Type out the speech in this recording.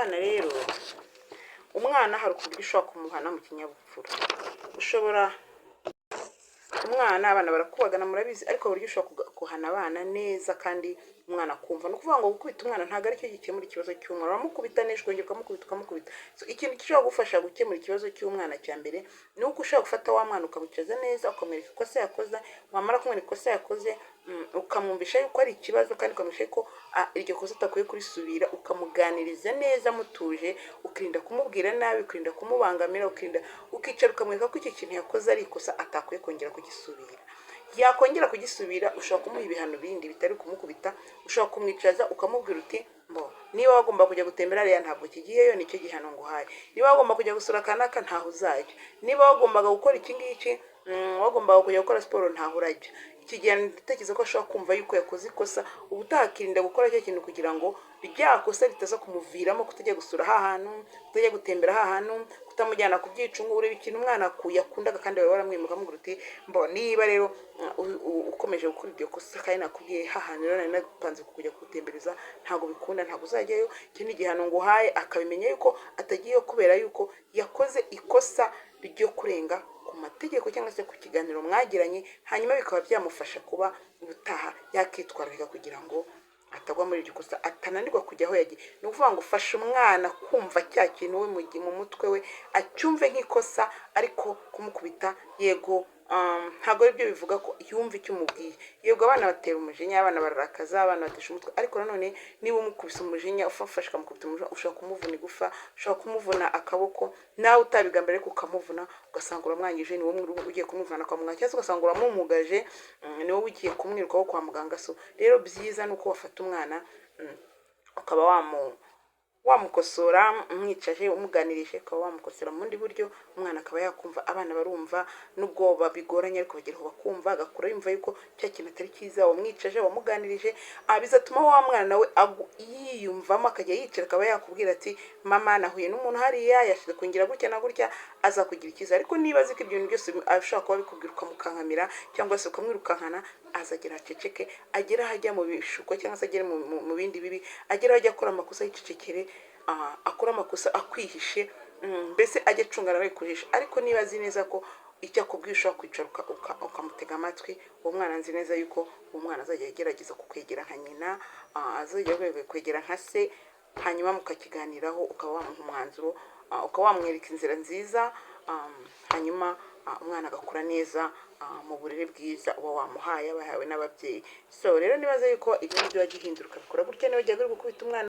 Abana rero, umwana hari uburyo ushobora kumuhana mu kinyabupfura. Ushobora umwana, abana barakubagana murabizi, ariko uburyo ushobora guhana abana neza kandi umwana akumva, ni ukuvuga ngo gukubita umwana ntabwo aricyo gikemura ikibazo cy'umwana. Uramukubita neza, ukongera ukamukubita, ukamukubita. So, ikintu gishobora gufasha gukemura ikibazo cy'umwana cya mbere ni uko ushobora gufata wa mwana ukamwicaza neza, ukamwereka ikosa yakoze. Wamara kumwereka ikosa yakoze, ukamwumvisha yuko ari ikibazo kandi ukamwumvisha yuko iryo kosa atakwiye kurisubira, ukamuganiriza neza mutuje, ukirinda kumubwira nabi, ukirinda kumubangamira, ukirinda, ukicara ukamwereka ko icyo kintu yakoze ari ikosa atakwiye kongera kugisubira. Yakongera kugisubira, ushobora kumuha ibihano bindi bitari kumukubita. Ushobora kumwicaza ukamubwira uti: "Mbo niba wagomba kujya gutembera hariya, ntabwo kigiyeyo, nicyo gihano nguhaye. Niba wagomba kujya gusura kanaka, ntaho uzajya. Niba wagombaga gukora iki ngiki, wagombaga kujya gukora siporo, ntaho urajya." Iki gihe ndatekereza ko ashobora kumva yuko yakoze ikosa, ubutaha akirinda gukora cya kintu kugira ngo rya kosa ritaza kumuviramo kutajya gusura ha hantu, kutajya gutembera ha hantu, kutamujyana ku byicungo. Ureba ikintu umwana yakundaga kandi wawe waramwimuka, ukamubwira uti: "Mbo niba rero ukomeje gukora iryo kosa kandi nakubwiye ha hantu rero nari napanze kujya kugutembereza, ntabwo bikunda, ntabwo uzajyayo. Iki ni igihano nguhaye." Akabimenya yuko atagiyeyo kubera yuko yakoze ikosa ryo kurenga ku mategeko cyangwa se ku kiganiro mwagiranye, hanyuma bikaba byamufasha kuba ubutaha yakitwararika kugira ngo atagwa muri iryo kosa, atananirwa kujya aho yagiye. Ni ukuvuga ngo ufasha umwana kumva cya kintu we mu mutwe we acyumve nk'ikosa. Ariko kumukubita, yego, ntabwo ari byo bivuga ko yumva icyo umubwiye. Yego, abana batera umujinya, abana bararakaza, abana batesha umutwe, ariko nanone niba umukubise umujinya, ufashe ukamukubita umujinya, ushobora kumuvuna igufa, ushobora kumuvuna akaboko, nawe utabigambiriye ariko ukamuvuna, ugasanga uramwangije, ni wowe ugiye kumuvana kwa muganga, cyangwa se ugasanga uramumugaje, ni wowe ugiye kumwirukaho kwa muganga. So rero byiza ni uko wafata umwana, ukaba wamukosora umwicaje, umuganirije, ukaba wamukosora mu bundi buryo, umwana akaba yakumva. Abana barumva nubwo bigoranye, ariko bageraho bakumva, agakura yumva yuko cya kintu atari cyiza. Wamwicaje, wamuganirije, bizatuma wa mwana nawe yiyumvamo, akajya yicara akaba yakubwira ati: "Mama, nahuye n'umuntu hariya yashize kungira gutya na gutya." Azakugira icyizere. Ariko niba azi ko ibyo bintu byose ashobora kuba bikubwira ukamukankamira cyangwa se ukamwirukankana, azagera aceceke, agere aho ajya mu bishuko cyangwa se agere mu bindi bibi, agere aho ajya akora amakosa yicecekere, akora amakosa akwihishe, mbese ajya acungana nawe kuhisha. Ariko niba azi neza ko icyo akubwiye ushobora kwicara ukamutega amatwi, uwo mwana nzi neza yuko uwo mwana azajya agerageza kukwegera nka nyina, azajya kwegera nka se, hanyuma mukakiganiraho, ukaba wamuha umwanzuro, ukaba wamwereka inzira nziza, hanyuma umwana agakura neza mu burere bwiza uba wamuhaye, aba yahawe n'ababyeyi. So rero nibaza yuko ibyo ngibyo wajya uhindura ukabikora gutya niba wajyaga uri gukubita umwana.